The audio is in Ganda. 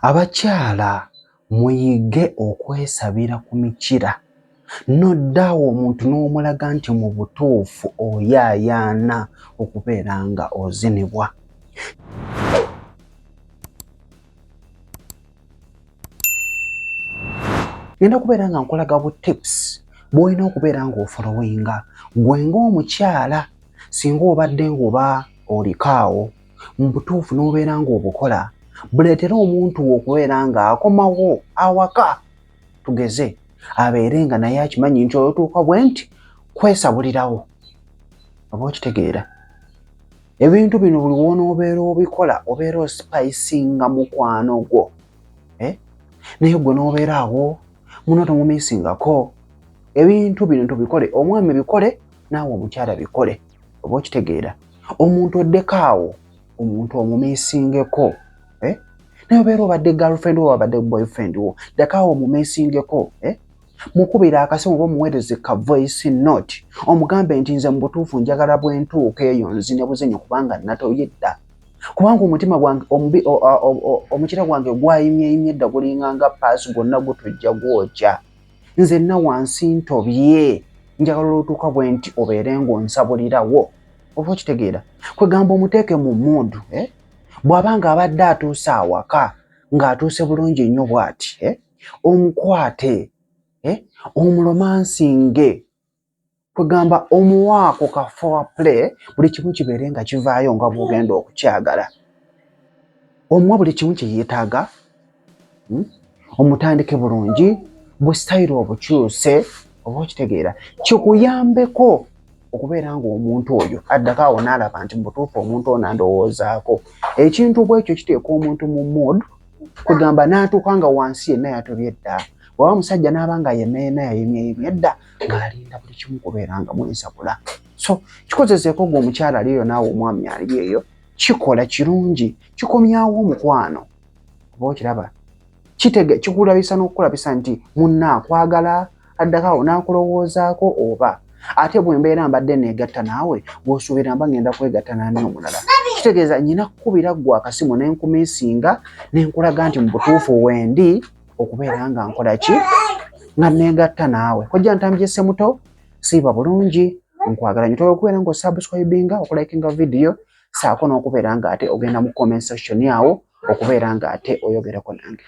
Abakyala muyige okwesabira ku mikira nodda awo omuntu n'omulaga nti mu butuufu oyaayaana okubeera nga ozinibwa. Ngenda kubeera nga nkulaga bu tips bw'olina okubeera ng'ofolowinga gwe ng'omukyala singa obadde ng'oba oliko awo mu butuufu n'obeera ng'obukola buleetere omuntu wo okubeera ng'akomawo awaka tugeze abeere nga naye akimanyi nti olutuuka bwe nti kwesabulirawo oba okitegeera ebintu bino buli wonoobeera obikola obeera osipayisinga mukwano gwo eh? Naye gwe n'obeera awo muno tomumiisingako. Ebintu bino tubikole, omwami bikole naawe omukyala bikole, oba okitegeera. Omuntu oddeko awo omuntu omumiisingeko, eh? Naye obeera obadde girlfriend wo obadde boyfriend wo, ddeko awo omumiisingeko, eh? Mukubira akasimu oba omuweereze ka voice note omugambe nti nze mu butuufu njagala bwe ntuuka eyo nzine buzinyi kubanga natoye dda, kubanga omutima gwange omubi omukira gwange gwayimyeyimye dda gulinga nga paasi gwonna gutujja gwokya, nze nna wansi ntobye, njagala olutuuka bwe nti obeere ng'onsabulirawo, oba okitegeera. Kwegamba omuteeke mu muudu, eh? Bw'aba ng'abadde atuuse awaka ng'atuuse bulungi nnyo bw'ati, eh? Omukwate, eh? Omulomansinge, kwegamba omuwaako ka foreplay, buli kimu kibeere nga kivaayo nga bw'ogenda okukyagala, omuwa buli kimu kye yeetaaga, Omutandike bulungi bu sitayiro obukyuse, oba okitegeera, kikuyambeko okubeera ng'omuntu oyo addako awo n'alaba nti mu butuufu omuntu ono andowoozaako. Ekintu bwekyo kiteeka omuntu mu mood, kwegamba n'atuuka nga wansi yenna yatobye dda, bw'aba musajja n'aba nga yenna yenna yayimyeyimye dda ng'alinda buli kimu kubeera nga mwesabula. So kikozeseeko gwe omukyala ali eyo naawe omwami ali eyo, kikola kirungi, kikomyawo omukwano, oba okiraba, kitege kikulabisa n'okukulabisa nti munna akwagala, addako awo n'akulowoozaako. Oba ate bwe mbeera mbadde neegatta naawe, gw'osuubira mba ngenda kwegatta n'ani omulala? Kitegeeza nyina kukubira ggwe akasimu ne nkumiisinga ne nkulaga nti mu butuufu wendi okubeera nga nkola ki, nga neegatta naawe. Kojja Ntambye Ssemuto, siiba bulungi, nkwagala nnyo. Toyagala okubeera ng'osubscribinga, okulikinga vidiyo, saako n'okubeera ng'ate ogenda mu comment section awo okubeera ng'ate oyogerako nange.